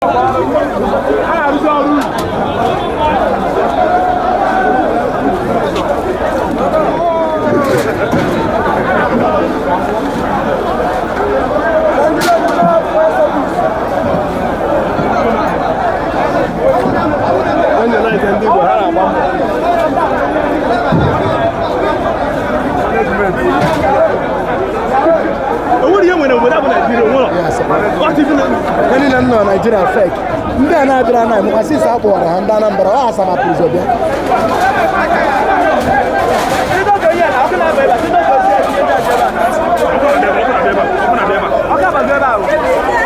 A na-arụzi ọrụ uru. Onye na-ete ndị Igbo ha na-agba mbọ. O nwere ihe nwere obodo a bụ Naijiria onwere. Ọ TV na Ihe niile m nọ Naijiria fake. Ndị a na-abịara na emekwa since a kpọwara ha ndị Anambra ọ Asaba pụrụ bịa. Ọkụ na-abịa ebe a, ọkụ na-abịa ebe a.